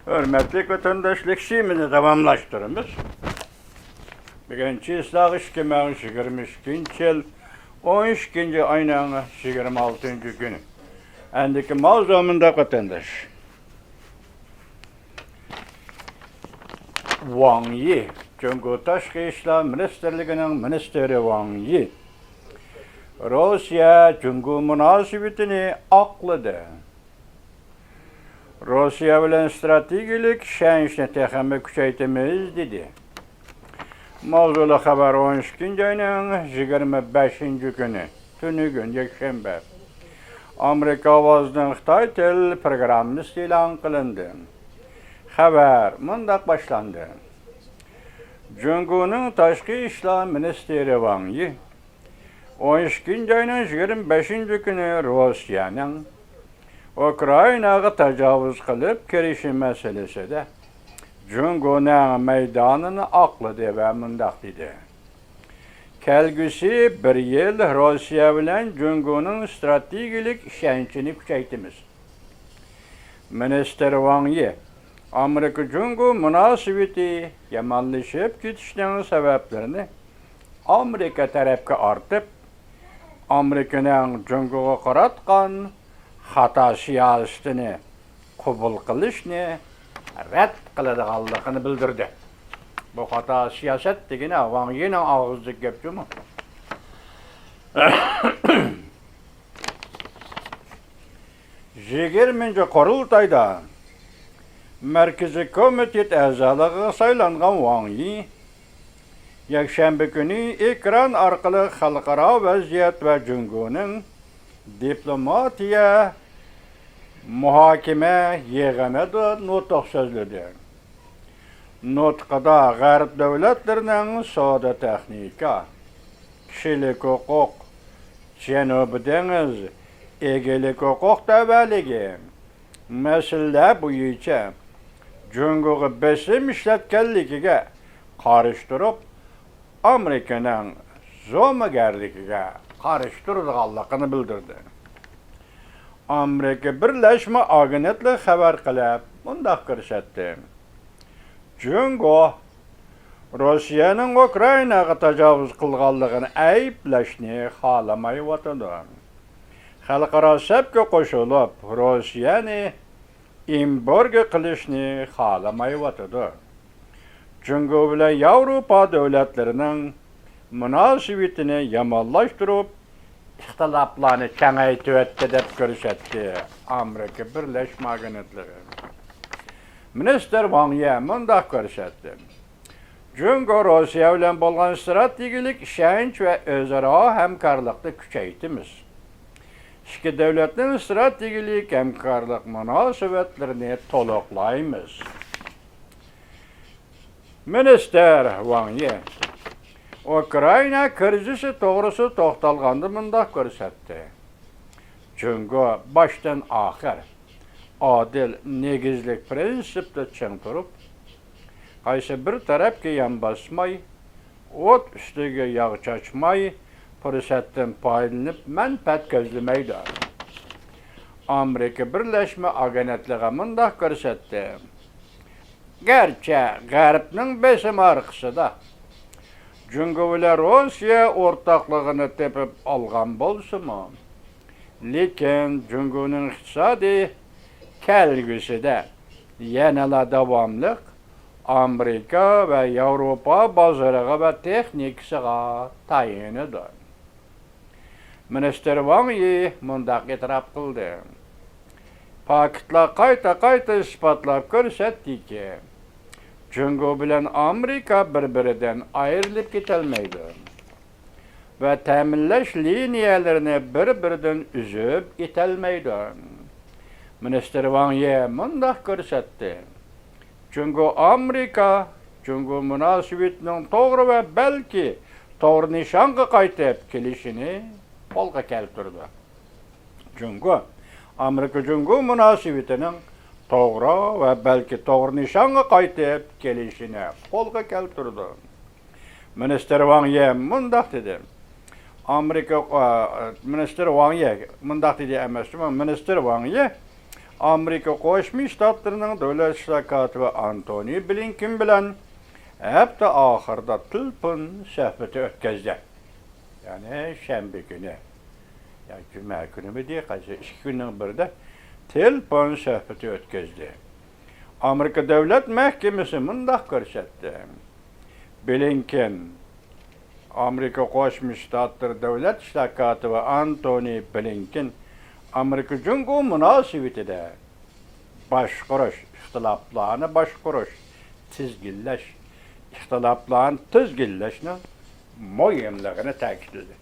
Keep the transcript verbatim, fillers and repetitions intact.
ھۆرمەتلىك ۋەتەنداشلار، ئىشىمىزنى داۋاملاشتۇرىمىز. بۈگۈن چىسلاغ ئىككى مىڭ يىگىرمە ئىككىنچى يىل، ئون ئىككىنچى ئاينىڭ يىگىرمە ئالتىنچى كۈنى. ئەندىكى ماۋزۇ مۇنداق، ۋەتەنداش. ۋاڭ يى، جۇڭگو تاشقى ئىشلار مىنىستىرلىكىنىڭ مىنىستىرى ۋاڭ يى روسىيە جۇڭگو مۇناسىۋىتىنى ئاقلىدى. روسىيە بىلەن ئىستراتېگىيەلىك ئىشەنچنى تېخىمۇ كۈچەيتىمىز، دېدى. ماۋزۇلۇق خەۋەر ئون ئىككىنچى ئاينىڭ يىگىرمە بەشىنچى كۈنى، تۈنۈگۈن يەكشەنبە. ئامېرىكا ئاۋازىنىڭ خىتاي تىل پروگراممىسى ئېلان قىلىندى. خەۋەر مۇنداق باشلاندى. جۇڭگونىڭ تاشقى ئىشلار مىنىستىرى ۋاڭ يى ئون ئىككىنچى ئاينىڭ يىگىرمە بەشىنچى كۈنى روسىيەنىڭ ئۇكرائىناغا تاجاۋۇز قىلىپ كىرىشى مەسىلىسىدە جۇڭگونىڭ مەيدانىنى ئاقلىدى ۋە مۇنداق دېدى: كەلگۈسى بىر يىل روسىيە بىلەن جۇڭگونىڭ ئىستراتېگىيەلىك ئىشەنچىنى كۈچەيتىمىز. مىنىستىر ۋاڭ يى ئامېرىكا جۇڭگو مۇناسىۋىتى يامانلىشىپ كېتىشىنىڭ سەۋەبلىرىنى ئامېرىكا تەرەپكە ئارتىپ، ئامېرىكىنىڭ جۇڭگوغا قاراتقان خاتا سىياسىتىنى قوبۇل قىلىشنى رەت قىلىدىغانلىقىنى بىلدۈردى. بۇ خاتا سىياسەت دېگىنى ۋاڭ يىنىڭ ئاغزىدىكى گەپ جۇمۇ. يىگىرمىنچى قۇرۇلتايدا مەركىزىي كومىتېت ئەزالىقىغا سايلانغان ۋاڭ يى يەكشەنبە كۈنى ئېكران ئارقىلىق خەلقئارا ۋەزىيەت ۋە جۇڭگونىڭ دىپلوماتىيە مۇھاكىمە يىغىنىدا نۇتۇق سۆزلىدى. نۇتقىدا غەرب دۆلەتلىرىنىڭ سودا تېخنىكا، كىشىلىك ھوقۇق، جەنۇبىي دېڭىز، ئىگىلىك ھوقۇق تەۋەلىكى مەسىلىلەر بويىچە جۇڭگوغا بېسىم ئىشلەتكەنلىكىگە قارشى تۇرۇپ، ئامېرىكىنىڭ زومىگەرلىكىگە قارشى تۇرىدىغانلىقىنى بىلدۈردى. ئامېرىكا بىرلەشمە ئاگېنتلىقى خەۋەر قىلىپ مۇنداق كۆرسەتتى: جۇڭگو روسىيەنىڭ ئۇكرائىناغا تاجاۋۇز قىلغانلىقىنى ئەيىبلەشنى خالىمايۋاتىدۇ. خەلقئارا سەپكە قوشۇلۇپ، روسىيەنى ئېمبارگو قىلىشنى خالىمايۋاتىدۇ. جۇڭگو بىلەن ياۋروپا دۆلەتلىرىنىڭ مۇناسىۋىتىنى يامانلاشتۇرۇپ، ئىختىلاپلارنى كېڭەيتىۋەتتى، دەپ كۆرسەتتى ئامېرىكا بىرلەشمە ئاگېنتلىقى. مىنىستىر ۋاڭ يى مۇنداق كۆرسەتتى: جۇڭگو روسىيە بىلەن بولغان ئىستراتېگىيەلىك ئىشەنچ ۋە ئۆزئارا ھەمكارلىقنى كۈچەيتىمىز. ئىككى دۆلەتنىڭ ئىستراتېگىيەلىك ھەمكارلىق مۇناسىۋەتلىرىنى تولۇقلايمىز. مىنىستىر ۋاڭ يى ئۇكرائىنا كىرىزىسى توغرىسىدا توختالغاندا مۇنداق كۆرسەتتى: جۇڭگو باشتىن ئاخىر ئادىل نېگىزلىك پىرىنسىپتا چىڭ تۇرۇپ، قايسى بىر تەرەپكە يان باسماي، ئوت ئۈستىگە ياغ چاچماي، پۇرسەتتىن پايدىلىنىپ مەنپەئەت كۆزلىمەيدۇ. ئامېرىكا بىرلەشمە ئاگېنتلىقى مۇنداق كۆرسەتتى: گەرچە غەربنىڭ بېسىمى ئارقىسىدا جۇڭگو بىلەن روسىيە ئورتاقلىقىنى تېپىپ ئالغان بولسىمۇ، لېكىن جۇڭگونىڭ ئىقتىسادى كەلگۈسىدە يەنىلا داۋاملىق ئامېرىكا ۋە ياۋروپا بازىرىغا ۋە تېخنىكىسىغا تايىنىدۇ. مىنىستىر ۋاڭ يى مۇنداق ئېتىراپ قىلدى: پاكىتلار قايتا-قايتا ئىسپاتلاپ كۆرسەتتىكى، جۇڭگو بىلەن ئامېرىكا بىر-بىرىدىن ئايرىلىپ كېتەلمەيدۇ ۋە تەمىنلەش لىنىيەلىرىنى بىر-بىرىدىن ئۈزۈپ ئېتەلمەيدۇ. مىنىستىر ۋاڭ يى مۇنداق كۆرسەتتى: جۇڭگو ئامېرىكا، جۇڭگو مۇناسىۋىتىنىڭ توغرا ۋە بەلكى توغرا نىشانغا قايتىپ كېلىشىنى قولغا كەلتۈردى. جۇڭگو ئامېرىكا جۇڭگو مۇناسىۋىتىنىڭ توغرا ۋە بەلكى توغرا نىشانغا قايتىپ كېلىشىنى قولغا كەلتۈردى. مىنىستىر ۋاڭ يى مۇنداق دېدى. ئامېرىكا، ئا، مىنىستىر ۋاڭ يى مۇنداق دېدى ئەمەس، مىنىستىر ۋاڭ يى ئامېرىكا قوشما شتاتلىرىنىڭ دۆلەت ئىشلار كاتىپى ئانتونى بلىنكېن بىلەن ھەپتە ئاخىرىدا تېلېفون سۆھبىتى ئۆتكۈزدى. يەنى شەنبە كۈنى، يا جۈمە كۈنىمىدى، قايسى ئىككى كۈننىڭ بىرىدە تېلېفون سۆھبىتى ئۆتكۈزدى. ئامېرىكا دۆلەت مەھكىمىسى مۇنداق كۆرسەتتى. بلىنكېن، ئامېرىكا قوشما شتاتلىرى دۆلەت ئىشلار كاتىپى ئانتونى بلىنكېن ئامېرىكا جۇڭگو مۇناسىۋىتىدە باشقۇرۇش، ئىختىلاپلارنى باشقۇرۇش، تىزگىنلەش، ئىختىلاپلارنى تىزگىنلەشنىڭ مۇھىملىقىنى تەكىتلىدى.